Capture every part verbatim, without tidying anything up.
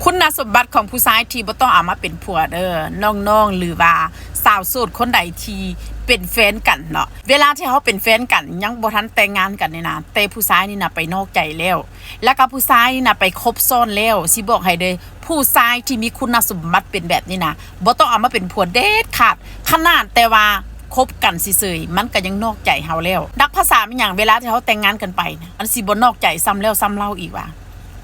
คุณสมบัติของผู้ชายที่บ่ต้องเอามาเป็นผัวเด้อ น้องๆ หรือว่าสาวโสดคนใดที่เป็นแฟนกันเนาะ เวลาที่เฮาเป็นแฟนกัน ยังบ่ทันแต่งงานกันนี่นะ แต่ผู้ชายนี่นะไปนอกใจแล้ว แล้วก็ผู้ชายนี่นะไปคบซ้อนแล้ว สิบอกให้เด้อ ผู้ชายที่มีคุณสมบัติเป็นแบบนี้นะ บ่ต้องเอามาเป็นผัวเด็ดขาด ขนาดแต่ว่าคบกันเฉยๆ มันก็ยังนอกใจเฮาแล้ว นักภาษามันหยัง เวลาที่เฮาแต่งงานกันไปนะ มันสิบ่นอกใจซ้ำแล้วซ้ำเล่าอีกว่า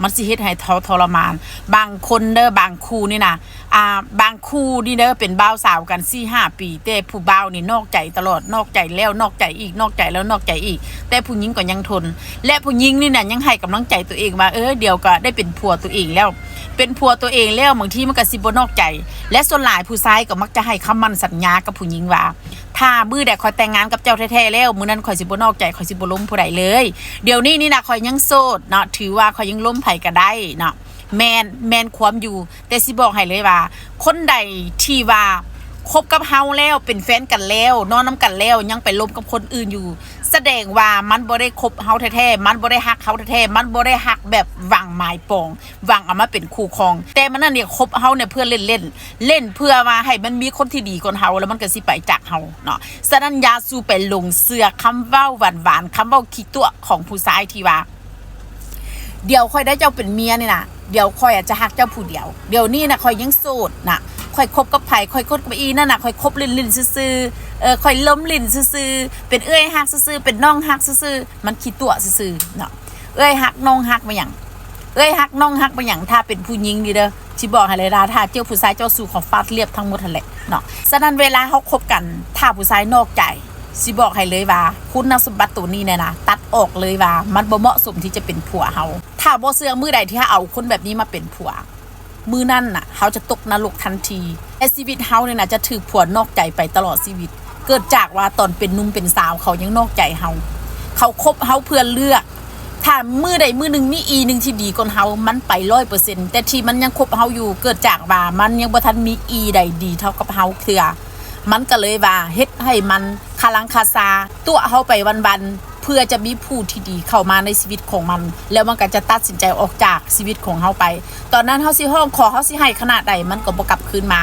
มันสิเฮ็ดให้เฮาทรมาน บางคนเด้อ บางคู่นี่นะ อ่า บางคู่นี่เด้อ เป็นบ่าวสาวกันสี่ห้าปี แต่ผู้บ่าวนี่นอกใจตลอด นอกใจแล้วนอกใจอีก นอกใจแล้วนอกใจอีก แต่ผู้หญิงก็ยังทน และผู้หญิงนี่นะยังให้กำลังใจตัวเองว่า เออ เดี๋ยวก็ได้เป็นผัวตัวเองแล้ว เป็นผัวตัวเองแล้ว บางทีมันก็สิบ่นอกใจ และส่วนหลายผู้ชายก็มักจะให้คำมั่นสัญญากับผู้หญิงว่า ถ้ามื้อใดข้อยแต่งงานกับเจ้าแท้ๆแล้ว มื้อนั้นข้อยสิบ่นอกใจ ข้อยสิบ่ลมผู้ใดเลย เดี๋ยวนี้นี่นะข้อยยังโสดเนาะ ถือว่าข้อยยังลมไผก็ได้เนาะ แม่น แม่นความอยู่ แต่สิบอกให้เลยว่า คนใดที่ว่าคบกับเฮาแล้ว เป็นแฟนกันแล้ว นอนนำกันแล้ว ยังไปลมกับคนอื่นอยู่ แสดงว่ามันบ่ได้คบเฮาแท้ๆ มันบ่ได้ฮักเฮาแท้ๆ มันบ่ได้ฮักแบบหวังหมายปอง หวังเอามาเป็นคู่ครอง แต่มันนั่นเนี่ยคบเฮาเนี่ยเพื่อเล่นๆ เล่นเพื่อว่าให้มันมีคนที่ดีกว่าเฮา แล้วมันก็สิไปจากเฮาเนาะ ฉะนั้นอย่าสู่ไปหลงเชื่อคำเว้าหวานๆ คำเว้าขี้ตั๋วของผู้ชายที่ว่า เดี๋ยวข้อยได้เจ้าเป็นเมียนี่นะ เดี๋ยวข้อยอาจจะฮักเจ้าผู้เดียว เดี๋ยวนี้นะข้อยยังโสดนะ ข้อยคบกับไผ ข้อยคบกับอีนั่นนะ ข้อยคบเล่นๆ ซื่อๆ เออ ข้อยลมเล่นซื่อๆ เป็นเอื้อยฮักซื่อๆ เป็นน้องฮักซื่อๆ มันขี้ตั๋วซื่อๆ เนาะ เอื้อยฮักน้องฮักมาหยัง เอื้อยฮักน้องฮักมาหยัง ถ้าเป็นผู้หญิงนี่เด้อ สิบอกให้เลยนะ ถ้าเจอผู้ชายเจ้าชู้เขาฟาดเรียบทั้งหมดหั้นแหละเนาะ ฉะนั้นเวลาเฮาคบกัน ถ้าผู้ชายนอกใจ สิบอกให้เลยว่า คุณสมบัติตัวนี้เนี่ยนะ ตัดออกเลยว่า มันบ่เหมาะสมที่จะเป็นผัวเฮา ถ้าบ่เชื่อ มื้อใดที่เฮาเอาคนแบบนี้มาเป็นผัว มื้อนั้นน่ะ เฮาจะตกนรกทันที และชีวิตเฮาเนี่ยนะ จะถืกผัวนอกใจไปตลอดชีวิต เกิดจากว่าตอนเป็นหนุ่มเป็นสาวเขายังนอกใจเฮา เขาคบเฮาเพื่อเลือก ถ้ามื้อใดมื้อหนึ่งมีอีหนึ่งที่ดีกว่าเฮา มันไปร้อยเปอร์เซ็นต์ แต่ที่มันยังคบเฮาอยู่ เกิดจากว่ามันยังบ่ทันมีอีใดดีเท่ากับเฮาเทื่อ มันก็เลยว่าเฮ็ดให้มันคารังคาซา ตั๋วเฮาไปวันๆ เพื่อจะมีผู้ที่ดีเข้ามาในชีวิตของมัน แล้วมันก็จะตัดสินใจออกจากชีวิตของเฮาไป ตอนนั้นเฮาสิฮ้องขอ เฮาสิไห้ขนาดใด มันก็บ่กลับคืนมา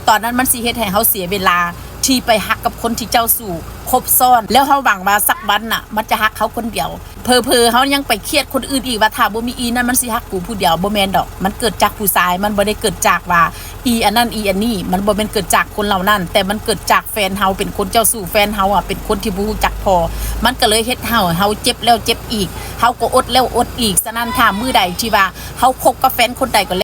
ตอนนั้นมันสิเฮ็ดให้เฮาเสียเวลาที่ไปฮักกับคนที่เจ้าชู้คบซ้อน แล้วเฮาหวังว่าสักวันน่ะ มันจะฮักเฮาคนเดียว เผลอๆ เฮายังไปเครียดคนอื่นอีกว่าถ้าบ่มีอีนั่นมันสิฮักกูผู้เดียว บ่แม่นดอก มันเกิดจากผู้ชาย มันบ่ได้เกิดจากว่าอีอันนั้นอีอันนี้ มันบ่แม่นเกิดจากคนเหล่านั้น แต่มันเกิดจากแฟนเฮาเป็นคนเจ้าชู้ แฟนเฮาอ่ะเป็นคนที่บ่รู้จักพอ มันก็เลยเฮ็ดให้เฮาเจ็บแล้วเจ็บอีก เฮาก็อดแล้วอดอีก ฉะนั้นถ้ามื้อใดที่ว่าเฮาคบกับแฟนคนใดก็แล้ว